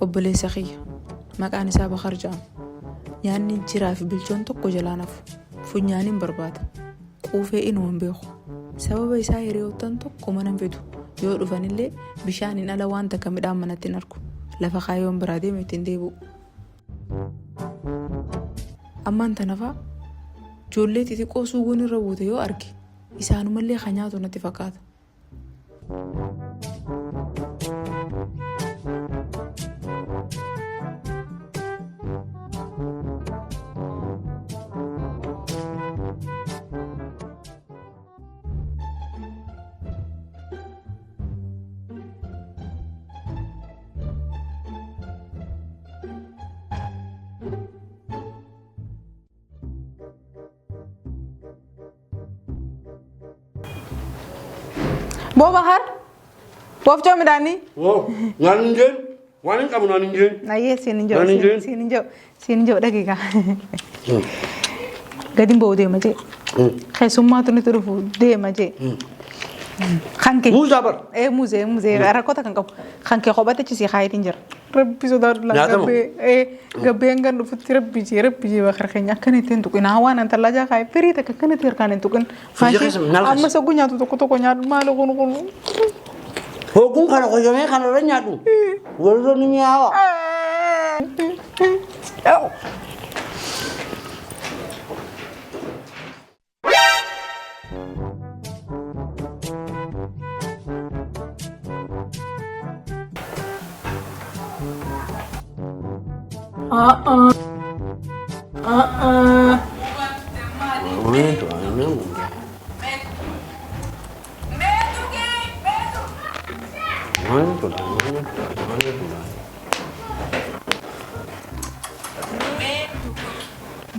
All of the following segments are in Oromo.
Obboleessa kiyya. Maqaan isaa Bakar jedhama. Nyaanni jiraa fi bilchoon tokko jalaa nafu. Funyaaniin barbaada. Quufee inuma hin beeku. Sababa isaa hiriyoottan tokko mana hin fidu. Yoo dhufanillee bishaaniin ala waan takka midhaan manatti hin argu. Lafa kaayyoon biraa deeme ittiin deebi'u. Ammaan tana faa ijoollee xixiqqoo suugoon irra buute yoo arge isaanumallee kan nyaatu natti fakkaata. Boo Bahar, wafcoo midhaanii. Woo, naan hin jeen, waan hin qabu naan hin jeen. Ayyee siin hin Naan hin jedhu jeen. siin hin jedhu siin hin jedhu dhageegaa. Gadi hin ba'u deema jee. Keessummaatu nutti dhufu deema jee. Kan kee. Muuzaa bar. Ee muuzee muuzee rakkoota kan qabu. Kan kee kophatti achi sii kaayetiin jira. Rabbi sodaadhu laa Nyaatamu? gabbee ee gabbee hangan dhufutti rabbi jee rabbi jee bakar keenya akkana ittiin tuqin waan an tallaa jaa kaayee firii takka akkana itti harkaan hin tuqin. Firija keessa maal keessa? Amma sagguu nyaatu tokko tokko nyaadhu maali kun kun. Hookuun kana qoyyamee kana irra nyaadhu. Walirra ni mi'aawa.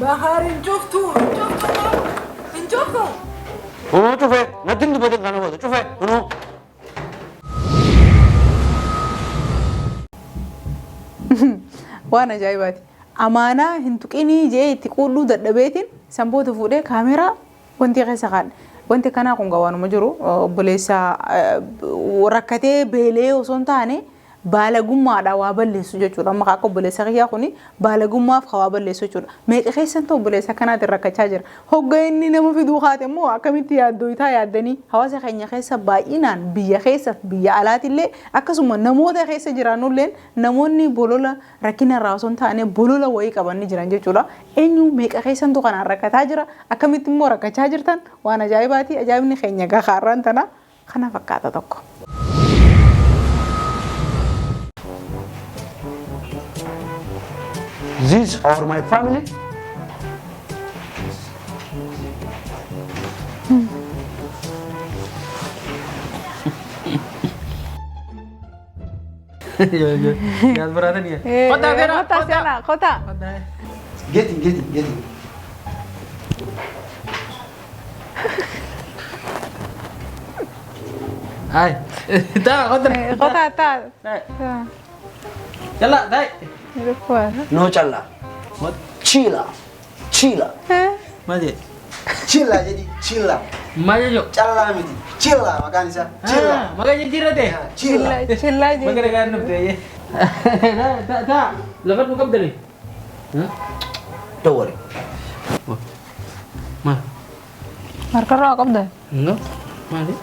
Bahar hin cuftu hin cuftu hin cuftu. Kunoo cufee natti hin dubbatin kana booda cufee kunoo. Waan ajaa'ibaati. Amaanaa hin tuqinii jee itti quudhuu dadhabeetiin san booda fuudhee kaameeraa wanti keessa kaadhe. Wanti akkanaa kun gaa waanuma jiru obboleessa rakkatee beelee osoo hin taane baalagummaadha waa balleessu jechuudha. Amma akka obboleessa kiyyaa kuni baalagummaaf ka waa balleessu jechuudha. Meeqa keessan obboleessa akkanaatiin rakkachaa jira. Hogga inni nama fiduu kaate immoo akkamitti yaaddooytaa yaaddanii hawaasa keenya keessa baay'inaan biyya keessa biyya alaatillee akkasuma namoota keessa jiraannulleen namoonni bolola rakkina irraa osoo hin taane bolola wayii qaban ni jiran jechuudha. Eenyu meeqa keessantu kanaan rakkataa jira akkamitti immoo rakkachaa jirtan waan ajaa'ibaati ajaa'ibni keenya gahaarraan tana kana fakkaata tokko. These are my family. Kottaa seenaa, Kottaa seenaa, kottaa. Get in, get in, get in. Hai. Taa, kottaa. Kottaa, taa. Jala, dai. No calla. Chila. Chila. Maal jedhe? Chilla jedhi, chilla. Maal jechuun? Callaa miti. Chilla maqaan isaa. Chilla. Maqaa jijjiirrate? Chilla. Chillaa Maqaa jee. dhagaa dhufte. Taa, taa. Lafa nu qabdani. Don't worry. Maal? Harkarraa qabda. No. Maali?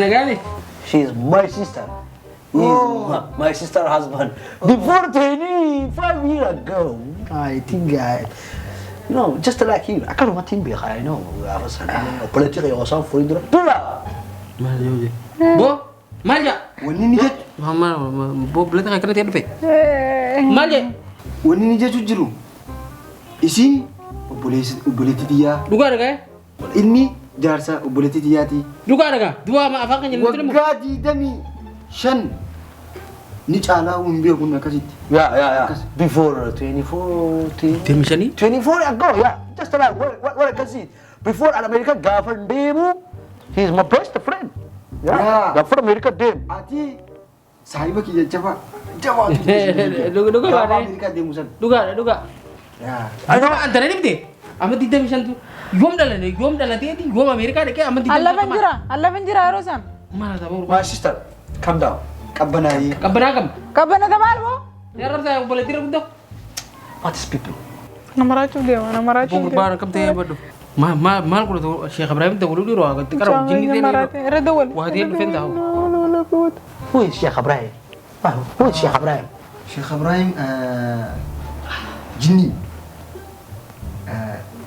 Nagaani? She is my sister. He is my sister husband. Before 25 years ago, I think I, you know, just like you, I can't want him behind, you know, I was political or something. Pula! Maal yoo jee? Bo, maal jaa? Wanni inni jechu, Maal bo bilata kan kanatti dhufe? Maal jee? wanni inni jechu jiru. Isiin obboleettii tiyyaa. Dhugaa dhagaa? Inni jaarsa obboleettii tiyyaati. Dhugaa dhagaa? Duwwaa ma afaan kan jennu moo? Waggaa 25 ni caalaa hin beeku akkasitti. Yeah. Before 24, 25? 24 ago, yeah. Just like what I can see. Before an America gaafa deemu, he is my best friend. Yeah. Yeah. Gaafa America deemu. Ati saahiba kiyya jabaa jabaatu. Dhugaa Gaafa baadhee. Ameerikaa deemu san. Dhugaadha dhugaa. Yaa. Anuma antana dhibde amma 25tu yoom dhalate yoom dhalateeti yoom Ameerikaa dhaqee amma 25 Allafan jira, allafan jira yeroo san. Maal ta'uu My sister, calm down. Qabbanaayee. Qabbanaa kam? Qabbana maal moo? Yaa rabsaa obboleettii irra guddaa. What is people? Nama raachuuf deema, nama raachuuf deema. Gurbaan akkam ta'ee baddu. Maal maal maal godhatu Sheekh Ibrahim dawwaluu dhiiroo haa gatti qara jinni ta'e Irra dawwal. Waa ta'ee dhufeen taa'u. Who is Sheikh Ibrahim? Who is Sheikh Ibrahim? Sheekh Ibrahim jinni.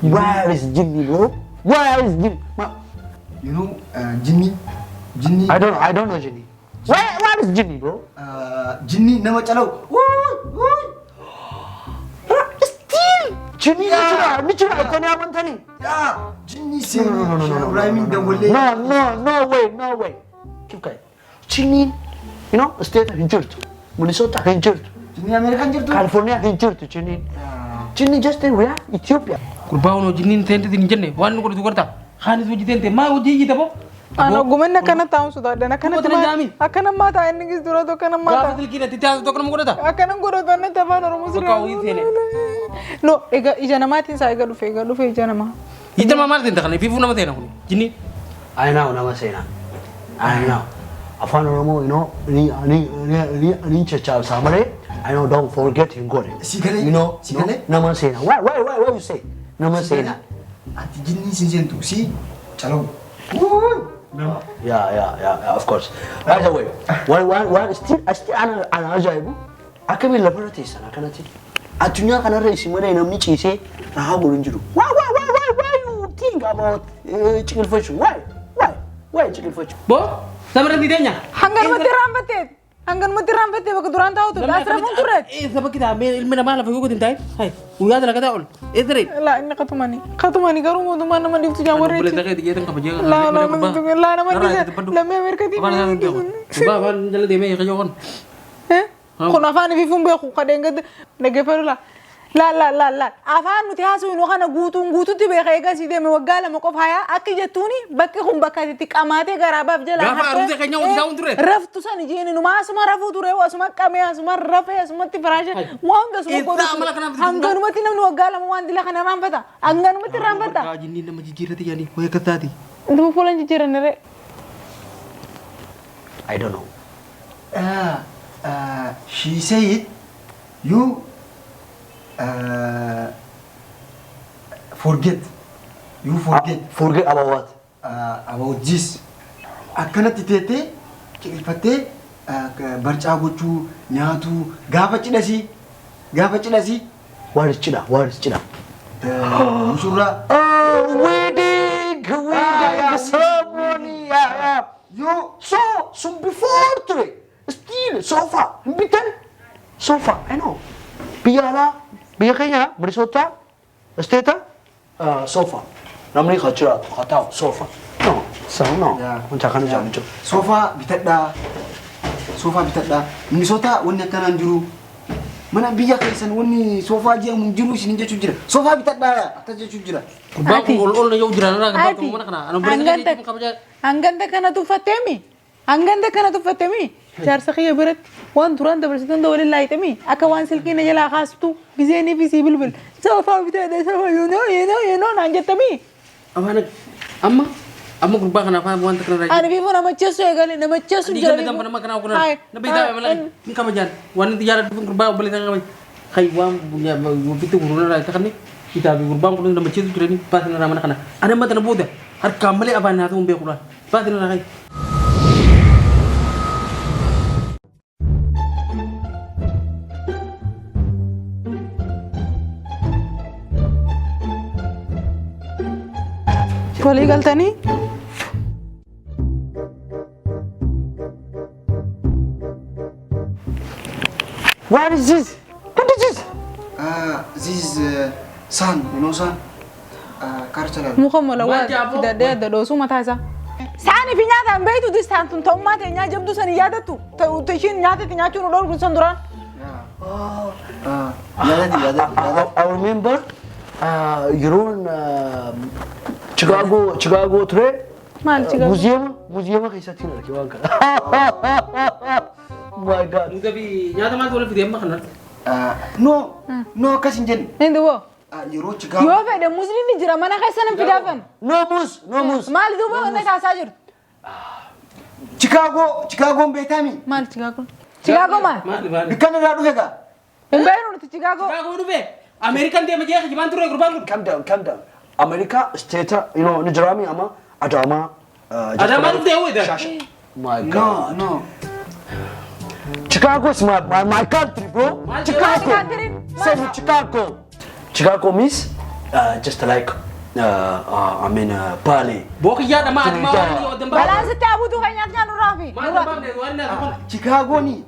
Where is Jinni, bro? Where is Jinni? You know jinni. Jinni. I don't know Jinni. Where is Jinni, bro? Jinni nama calaw. Wuuy wuuy. Still Jinni ni jira, ni jira jettanii amantanii? Yaa jinni seenee Sheekh Ibrahim dawwalee. No, no, no way, no way. Keep quiet. Jinniin, state hin jirtu. Minnesota hin jirtu. Jinni Ameerikaan jirtu. California hin jirtu jinniin. Jinni just we are Ethiopia. Gurbaa hunoo jinniin ta'e hin jenne waan nu godhatu garta. Kaanis hojii teente maa hojii iyyita boo? Ana ogummaan akkana taa'uun sodaadhan. Akkanatti Dubbata jaami. Akkana maa ta'a inni gis dura akkana maa Gaafa ta'a. silkii irratti taasisu tokko nama godhata. Akkana godhatu annatti afaan Oromoo Bakka hojii seene. No, egaa ija namaatiin isaa egaa dhufe ija namaa. Ija namaa maal ta'e kana fiifuu nama ta'e kun jinniin. I know nama seenaa. I know. Afaan Oromoo, ni ni ni ni caccabsaa malee, I know, don't forget hin godhe. Si galee? Si galee? Nama seenaa. Why you say? Nama seenaa. Ati jinni sin seentu si calaw. Wuuy. Yeah, of course. By the way, one, still, still, ana ajaa'ibu akkamiin lafarra teessan akkanatti. Addunyaa kanarra isin malee namni ciisee rahaa godhu hin jiru. Why you think about ciqilfachuu? Why ciqilfachuu? Boo samarratti teenya. Hanganumatti irraanfattee hanganumatti irraanfattee bakka duraan taa'u ture as rafuun turre. Saba kitaabee ilmi namaa lafa yoo godhin taa'e hai guyyaa dalagataa ol eesaree. Laa inni qatumani qatumani garuu mootummaan nama dhiiftu jaa warra Obboleessa keetii jeetan kabajee. Laa laa laa nama dhiise lammii Ameerikaatii. Gurbaa afaan jala deemee hiika yoo Kun afaan ifiifuun beeku kadheen gad dhaggeeffatu laa. Laa laa laa laa afaan nuti haasofnu kana guutuun guututti beeka eegaa sii deeme waggaa 2 qofa hayaa akka jettuuni bakki kun bakka itti qamaatee garaabaaf jala Gaafa aruusa keenya hojii taa'uun ture. Raftu san ijeeni numa asuma rafuu ture asuma qamee asuma rafee asumatti firaashe waan hunda asuma Eessaa godhu amala ture. kanaaf Hanganumatti namni waggaa 2 waan dila kana irraanfata hanganumatti irraanfata. Jinniin nama jijjiirrate yaani wayii akka taati. Duba fuulan jijjiiranne ree. I don't know. She said you forget. You forget. Forget about what? About this. Akkanatti teettee ciqilfattee barcaa gochuu nyaatuu gaafa cidhasii gaafa cidhasii. What is cidha? What is cidha? Mushurraa. Oh, wedding, wedding ceremony. Yeah. You So before ture, still sofa, hin bitan? Sofa, I know. Biyya alaa, biyya keenya, Minnesota, state, sofa. Namni ka jiraatu, ka taa'u, sofa. No, so no. Wanta akkana jedhamu jiru. Soofaa bitadhaa. Soofaa bitadhaa. Minnesota wanni akkanaan jiru. Mana biyya keessan wanni soofaa jedhamu hin jiru isin jechuu jira. Soofaa bitadhaa akkas jechuu jira. Gurbaan kun ol ol yoo jiran irraa Ati gabbaa mana kana. Ani obboleessa keetii kabajaa. hanganta kana tuffatteemi hanganta kana tuffatteemi jaarsa kiyya biratti waan duraan dabarsitu hunda waliin laayixemi akka waan silkii na jalaa kaastu gizeenii fi sii bilbil soofaa bitadha soofaa you know naan jettami. Afaan amma amma gurbaa kana afaan wanta kana irraa. Ani fiifuu namacheessu eegale namacheessu Ani jira. ganda gamba nama kanaa kunan. Na beektaa mala hin kabajaan waan itti jaalladhu kun gurbaa obboleessa kabaja. Kai waan ofitti gurguruu irraa takkanne kitaabi gurbaan kun namacheessu turanii baasin irraa mana kana. Ani amma tana booda harkaan malee afaan naa ta'uun beeku laal. Baasin irraa kai. Walii galtanii. What is this? What is this? This is sun, you know sun? Cultural. Muka mola Maal waa jaaboo? fidadhee adda dhoosuu mataa isaa. Saanii fi nyaataan beektu distaan tun ta'ummaa ta'e nyaa jabduu san hin yaadattu. Ta'u ishiin nyaata itti nyaachuu nu dhoorgu san duraan. Yaadati yaadati yaadati. I remember yeroon Chicago ture. Maal Chicago? Museum keessatti hin arge waan kana. My God. Muka fi nyaata maaltu wal fide amma kana. No, no akkas hin jenne. Hindi woo. Yeroo Chicago. Yoo fedhe musliimni jira mana keessa nan fidaafan. No mus, no mus. Maal duuba wanna kaasaa jirtu? Chicago Chicago, Chicagoon beektaami? Maal Chicago? Chicago maal? Maali maali? Dukkaana irraa dhufe gaa. Hin beeknu nuti Chicago. Chicago dhufe. Ameerikaan deema jee kijibaan ture gurbaan kun. Calm down, calm down. America, state, you know, Nijerami, ama Adama. Adama dhuftee hoo ida? Shasha. My No, God. no. Chicago is my country, bro. My Chicago. country. Say me Chicago. Chicago means just like I mean Bali. Bookiyyaa dhamaa ati maa waan inni oddan baafne. Balaan sitti abuutuu kan nyaata nyaannu raafi. Maal hin baafne waan na kun. Chicagoon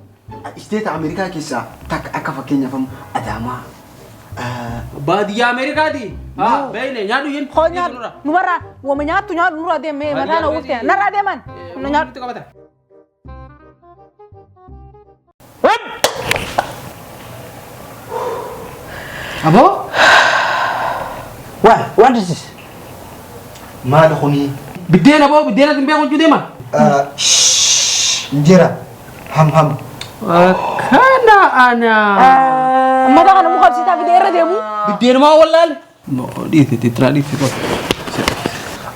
state Ameerikaa keessaa takka akka fakkeenyaaf amma Adaamaa. Baadiyyaa Ameerikaati. Haa beekne nyaadhu yin. Hoo nyaadhu. Numarraa wama nyaattu nyaadhu nurraa deemee mataa na uwwifte. Narraa deeman. Nu nyaadhu. Qabata. Aboo? What? What is this? Maali kuni? Biddeena boo biddeena hin beeku jechuu deema. Injera. Ham ham. Kana ana. Mataa kana muka qabsiisaa fidee irra deemu. Biddeena maa wallaale? Dhiite tiraa dhiite qofa.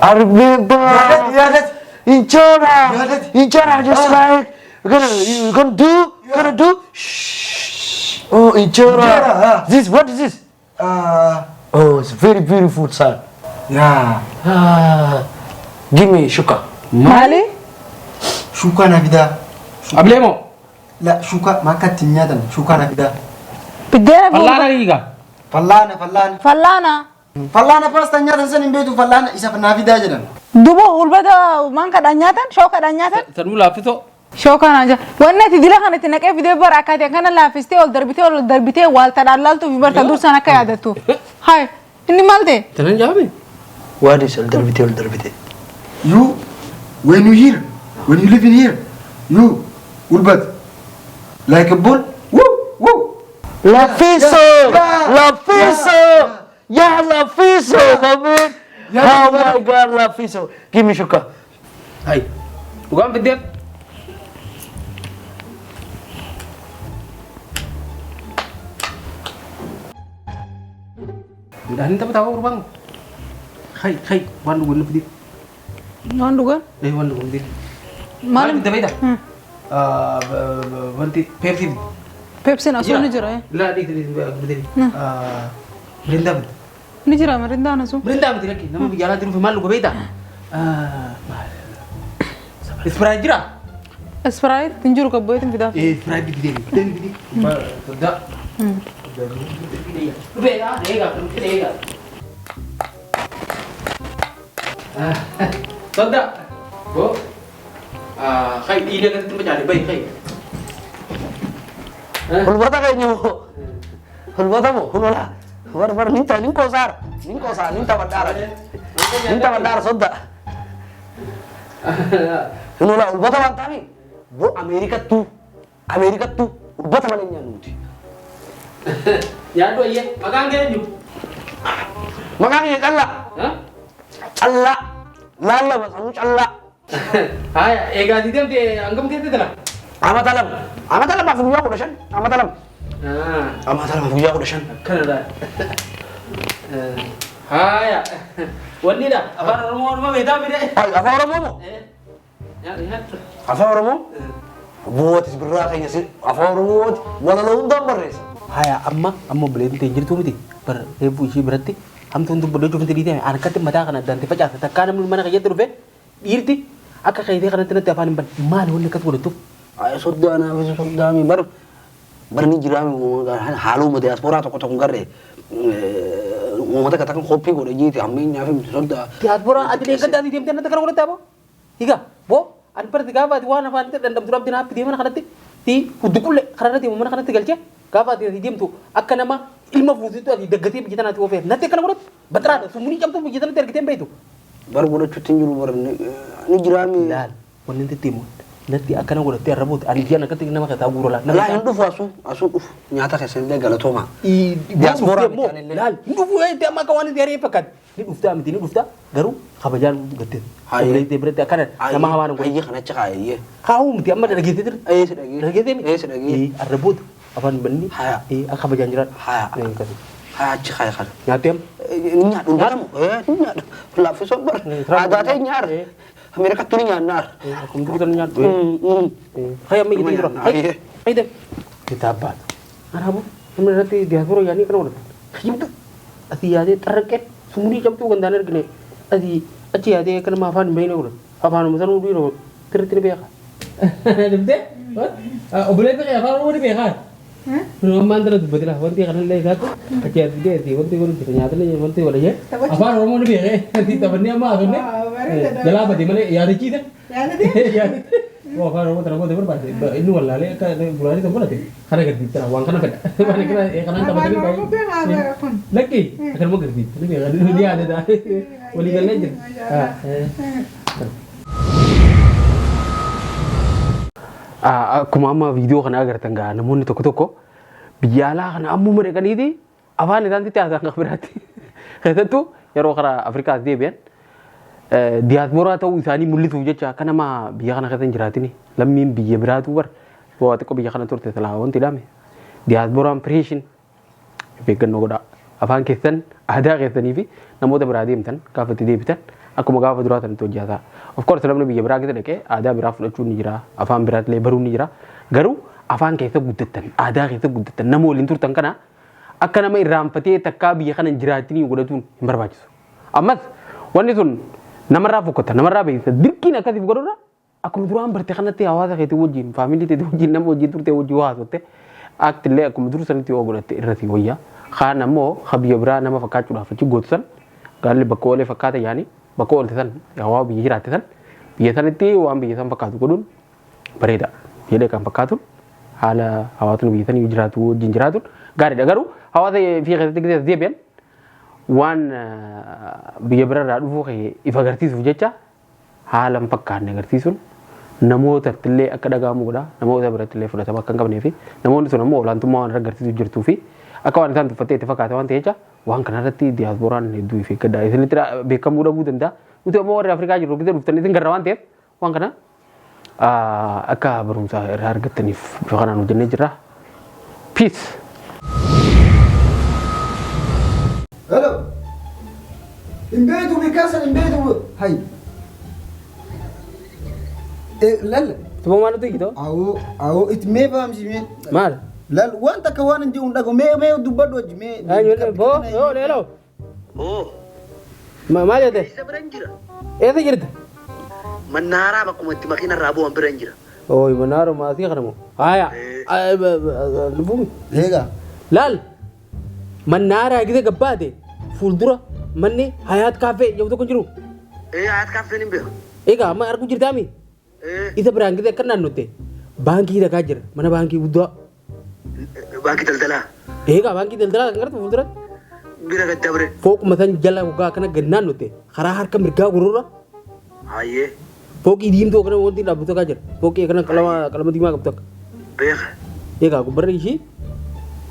I remember. Yaadat. Injera. Yaadat. Injera, just like you're gonna do, gonna do. Shh. Oh, injera. Injera, ah. This what is this? Oh, it's very beautiful, sir. Yaa. Ah, give me shuka. Maali? Shuukaa naa fidaa. Ablee moo? La shuukaa maakkaatti hin nyaatan shuukaa naa fidaa. Biddeena fi Fallaana dhiiga. Fallaana fallaana. Fallaana. Fallaana paastaa nyaatan san hin beektu fallaana isa naa fidaa jedhan. Duuba hulbata maan kadhaan nyaatan shookaadhaan nyaatan. Sanuu laaffisoo. Shookaan jaa. Wanni ati dila kana itti naqee fidee bara akka ati akkana laaffistee ol darbitee ol darbitee waaltadhaan laaltuu fi barta dursaan akka yaadattuuf. Hai inni maal ta'e? Tanan jaame. What is ol darbite ol darbite? You when you here when you live in here you ulbat like a bull woo woo. Lafiso! Yeah. Lafiso! Yeah, Lafiso, my man. Yeah. Oh my God, Lafiso. Give me shuka. Hai. Dhugaan fiddeef. Midhaan taphataa gurbaan kun. Hai hai waan dhugan fiddeef. Waan dhugan? Eh waan dhugan fiddeef. Maal fidda beektaa? Wanti Pepsi fidde. Pepsiin asuu ni jira. Laa dhiite dhiite fidde. Mirindaa fidde. Ni jira mirindaan asuu. Mirindaa miti lakki nama biyya alaatii dhufe maal dhuga beektaa? Sprite jira? Sprite hin jiru qabbeetiin fidaaf. Sprite fidde deemi. Deemi fidde. Soddaa. Dhufeedha eegaa dhufee eegaa. Soddaa. Boo. Kai dhiiga akkasitti macaale bahi kai. Hulbata keenyu. Hulbata mo, hulbata. Bar bar ninta nin kosaar. Nin kosaa nin taphadhaara. Nin taphadhaara sodda. Hulbata hulbata waan taami. Bo Ameerikattu Ameerikattu hulbata malee nyaannu nuti. Nyaadhu ayyee maqaan kee eenyu? Maqaan kiyya callaa. Callaa. Laallama sanuu callaa. Haya eegaa ati deemte hangam keessa jira? Amata lama. Amata lamaaf guyyaa 15. Amata lama. Amata lamaaf guyyaa 15. Akkanadha. Haya wannidha afaan Oromoo Oromoo beektaa mire? Afaan Oromoo moo? Nyaadhu nyaadhu. Afaan Oromoo? Bootis birraa keenya si afaan Oromooti walaloo hundaan barreessa. Haya amma amma obboleettiin ta'e jirtuu miti bar reefu ishii biratti hamtuun dubbadhu jechuuf dhiitee harkatti mataa kana addaan facaasa takkaa namni mana keeyyatti dhufe dhiirti akka keetee kanatti natti afaan hin banne maali wanni akkas godhattuuf? Ay soddaa naafis soddaami bar bar ni jiraami haaluma diyaasporaa tokko tokko hin garre uummata takka takka koppii godhe jiiti hammeenyaa fi miti soddaa. Diyaasporaa ati deeggadda ati deemtee natti kana godhatta aboo? Higa boo ani barti gaafa ati waan afaan itti dandamtu dhabde naaf fidee mana kanatti ti hudduqulle kararra deemu mana kanatti galchee gaafa ati ati deemtu akka nama ilma fuusitu ati daggatee biyya tanaatti oofee natti akkana godhattu baxiraadha summunii cabtuu biyya tanatti argitee hin beektu. Bar godhachuutti hin jiru bar ni jiraami. Laal wanni itti himu natti akkana godhattee arraboota ani jiran akkatti nama keessaa guura laal. Laa hin dhufu asuu asuu dhufu nyaata keessa illee galatooma. Diyaasporaa Diyaasporaa miti laal hin dhufu itti amma akka waan itti haree fakkaate ni dhuftaa miti ni dhuftaa garuu kabajaan gattee Hayyee. obboleettii biratti akkana nama hamaan hin godhin. Hayyee kana achi kaayyee. Kaa'uu miti amma dhageessee jirti. Ee si dhagee. Dhageessee miti. Ee si dhagee. Arraboota afaan banni Haya. akka kabajaan jiran. Haya. Haya achi kaaya kana. Nyaattee amma. Ni nyaadhu hin baramu. Ni nyaadhu. Laaffisoo bara. Aadaa ta'e nyaara. Ameerikaatti ni nyaannaar. Akkuma durii kan nyaadhu. Hayya amma itti jira. Hayya. Hayya. Kitaabbaatu. Araabu namni irratti diyaaspoora yaanii kana godhatu. Himtu asii yaadee xarraqee sumurii cabtuu gandaan argine asii achi yaadee akka nama afaan hin beekne godhatu. Afaanuma sanuu dhiiroo sirriitti ni beeka. Dhuftee? Obboleessi kee afaan Oromoo ni beekaa? Ammaan tana dubbate laa wanti kanallee isaatti achi as fidee asii wanti kun jira nyaatallee wanti wala jee afaan Oromoo ni beekee asii taphannee amma haasofne jalaa bade malee yaadachiisa. Yaadate. Yoo afaan Oromoo tana booda barbaade inni wallaalee akka duraanii tan godhate kana agarsiistara waan kana fedha. Waan kana kanaan taphatanii baay'ee. Lakki akkanuma agarsiista ni beeka ni yaadata walii gallee jira. Akkuma amma viidiyoo kana agartan gaa namoonni tokko tokko biyya alaa kana ammuma dhaqaniiti afaan isaanitti haasa'an kan biraatti. Keessattuu yeroo karaa Afrikaas deebi'an diyaasporaa ta'uu isaanii mul'isuuf jecha akka nama biyya kana keessa hin jiraatini lammiin biyya biraatu bar waa xiqqoo biyya kana turte silaa wanti dhaame diyaasporaan pireeshin Of eeggannoo godhaa. Afaan keessan, aadaa keessanii fi namoota biraa deemtan gaafa itti deebitan akkuma gaafa duraa sanatti hojii haasaa. Of course namni biyya biraa keessa dhaqee aadaa biraa fudhachuun ni jira, afaan biraas illee baruun ni jira. Garuu afaan keessa guddattan, aadaa keessa guddattan, nama waliin turtan kana akka nama irraanfatee takkaa biyya kana hin jiraatinii godhatuun hin barbaachisu. Ammas wanni sun namarraa fokkata, namarraa beeksisa. Dirqiin akkasiif godhurra Akkuma duraan barte kanatti hawaasa keetii wajjin, faamilii teetii wajjin, nama wajjin turte wajjin waa haasotte akti illee akkuma dur sanitti yoo godhatte irra sii wayya. Kaan ammoo ka biyya biraa nama fakkaachuudhaaf achi gootu san gaalli bakka oolee fakkaata yaani bakka oolte san hawaa biyya jiraatte san biyya sanitti waan biyya san fakkaatu godhuun bareeda. Jedhee kan fakkaatuun haala hawaasni biyya sanii jiraatu wajjin jiraatuun gaariidha. Garuu hawaasa fi keessatti gisee deebi'an waan biyya birarraa dhufuu kee if agarsiisuuf jecha haala hin fakkaanne agarsiisuun namootatti illee akka dhaga'amu godha. Namoota biratti illee fudhatama akka hin qabnee fi namoonni sun ammoo olaantummaa waan irra agarsiisuu jirtuu fi akka waan isaan tuffattee itti fakkaata waan ta'eef jecha waan kanarratti diyaaspooraan hedduu if eeggadha. Isinitti beekamuu dhabuu danda'a. Nuti ammoo warri Afrikaa jirru gisa dhuftanii isin garra waan ta'eef waan kana akka barumsa irraa argattaniif bifa kanaan hojjennee jirra. Peace. Hello. Hin beektu bikkaa san hin beektu. Hay. Eh, lal. Tuma maal nuti hiikitoo? Awoo, awoo, itti mee fahamsi mee. Maal? Lal, waan takka waan hin jiru hin dhagahu. Mee, mee dubbadhu hojii mee. Eenyu boo? Yoo leeloo. Oo. Maal jette? Eessa bira hin jira? Eessa jirta? Mannaaraa bakkuma itti makiina irraa bu'an bira hin jira. Ooyi mannaaruma asii kana moo? Haaya. Lubbuun. Eegaa. Laal. Mannaaraa gise gabbaate fuuldura manni Hayaat Kaaffee jedhamu tokko hin jiru. Ee Hayaat Kaaffeen hin beeka. Egaa amma arguu jirtaami? Ee. Isa biraan gise akka naannotte baankii dhagaa jira mana baankii guddaa. Baankii daldalaa. Eegaa baankii daldalaa kan gartu fuulduratti. Bira gad dabre. Fooquma san jala hoggaa akkana gad naannotte karaa harka mirgaa gururra Hayyee. fooqii diimtuu akkana wanti dhaabbatu akka jira. Fooqii akkana qalama qalama diimaa qabdu akka. Beeka. Eegaa gubbarra ishii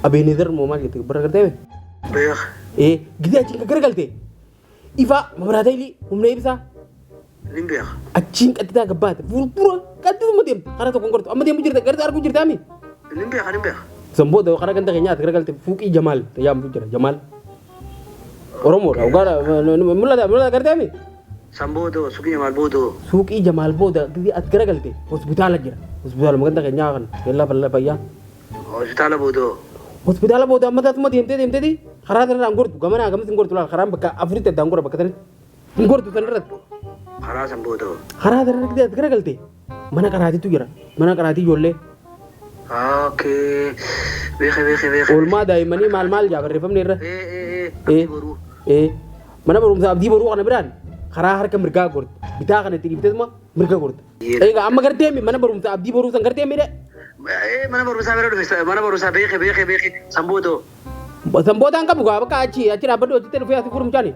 Abeenezer moo maal jette gubbarra gartee? Beeka. Ee gizee achiin kan garagalte ifaa mabiraata humna ibsaa Nin beeka. Achiin qaxxitaa gad baate fuuldura qaxxituma deemte karaa tokkoon gortu amma deemu jirta garta arguu jirta mi? Nin beeka nin beeka. San booda karaa ganda keenyaa as garagalte fuuqii Jamaal tajaajiltu jira Jamaal. Oromoodha dhugaadha mul'ata mul'ata gartee mi? San booda suuqii Jamaal booda. Suuqii Jamaal booda gizee as garagalte hospitaala jira hospitaala ganda keenyaa kan keellaa fayyaa. Hospitaala booda. Hospitaala booda amma tasuma deemtee deemteeti karaa sanarraan gortu gamanaa gamas hin gortu laal karaan bakka afuritti addaan gora bakka sanatti. Hin gortu san irratti. Karaa san booda hoo? Karaa san irratti as garagalte mana qaraatiitu jira. Mana qaraatii ijoollee. Okay. Beeke beeke beeke. Oolmaa daa'immanii maal maal jaa barreeffamni irra. Ee ee ee. Ee. Abdii boruu. Ee. Mana barumsaa abdii boruu kana biraan karaa harka mirgaa gorte. Bitaa kana itti dhiifteetuma mirga gorte. Egaa amma gartee mi mana barumsaa abdii boruu san gartee mi de? Ee mana barumsaa bira dhufe mana barumsaa beeke beeke beeke san booda hoo? San boodaan qabu gaa bakka achi achi dhaabbadhu achitti dhufee asii fuudhu mucaani.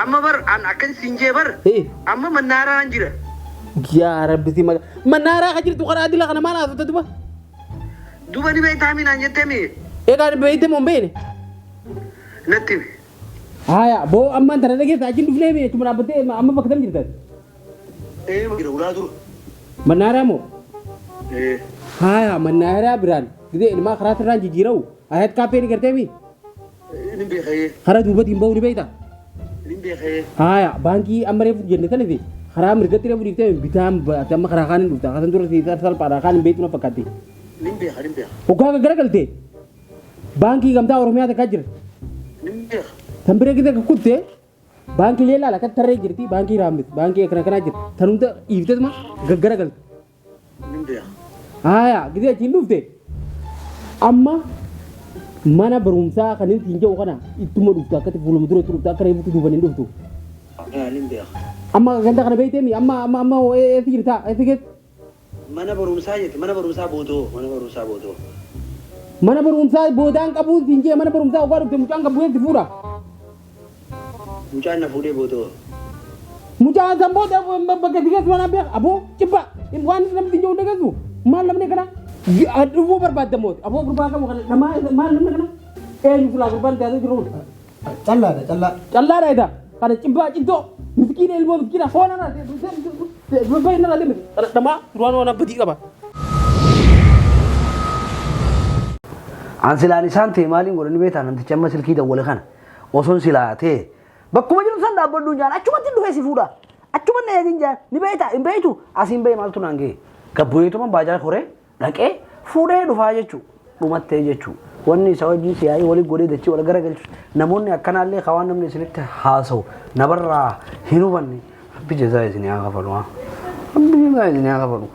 Amma bar an akkan siin jee bar amma mannaaraan jira. Yaa rabbi si maga. Mannaaraa ka jirtu karaa dila kana maal haasofta duba? Duba ni beektaa mi naan jettee mi? Egaa ni beekte moo hin beekne? Natti himi. Haaya boo ammaan tana dhageessa achiin dhufnee mi achuma dhaabbattee amma bakka tam jirtan? Ee jira ulaa dura. Mannaaraa moo? Ee. Haaya mannaaraa biraan gizee ilmaa karaa sirraan jijjiira'u hayat kaaffee ni gartee mi? Nin beeka ee. Karaa duubatiin ba'uu ni beektaa? Nin beekee. Haaya, baankii amma reefu jenne saniti karaa mirgatti reefu dhiiftee bitaan amma karaa kaan hin dhufta. Kasan dura si salphaadha, kaan hin beektu na fakkaatti. Nin beeka, nin beeka. Hoggaa garagalte baankii Gamtaa Oromiyaa takkaa jira. Nin beeka. Tan bira gita kutte baankii leelaa lakka tarree jirti, baankii Raammis, baankii akkana kanaa jira. Tan hunda dhiifteetuma gaggaragalte. Nin beeka. Haaya, gisee achiin dhufte amma mana barumsaa kan inni siin jedhu kana ittuma dhuftu, akkatti fuuluma dura itti dhuftu, akka reefutti duuban hin dhuftu. Nin beeka. Amma ganda kana beekteemi, amma amma amma eessa jirta, eessa keessa? Mana barumsaa jette, mana barumsaa boodoo, mana barumsaa boodoo. Mana barumsaa boodaan qabuun siin jee, mana barumsaa ogaa dhufte mucaan kan bu'ee si fuudha. Mucaan na fuudhee boodoo. Mucaan san booda bakka si geessu mana beek, aboo cibba waan namni siin jedhu dhageessu, maal namni kana dhufuu barbaadda mooti, aboo gurbaa qabu kana namaa, maal namni kana, eenyu silaa gurbaan taatee jiru? Callaadha, callaa. Callaadha ida kana cibbaa cittoo miskiina, ilmoo miskiina hoona na bayyana na deemte dhamaa duraan waan abbadii qaba. An silaan isaan ta'e maaliin godhani beektaa? Namtichi amma silkii dawwale kana osoon silaa ta'e bakkuma jiru san dhaabbadhu jaan, achumatti dhufee si fuudha. Achuma na eegin jaan, ni beektaa hin beektu, asiin bahee maaltu naan ga'e, gabbuyeetuma baajaa koree dhaqee fuudhee dhufaa jechuu dhumattee jechuu. Wanni isa wajjin siyaa'ii walii godhee dachii wal garagalchu, namoonni akkanaallee kawaan namni isinitti haasa'u nabarraa hin hubanne, Rabbi jazaa isinii haa kafalu haa. Rabbi jazaa isinii haa kafalu.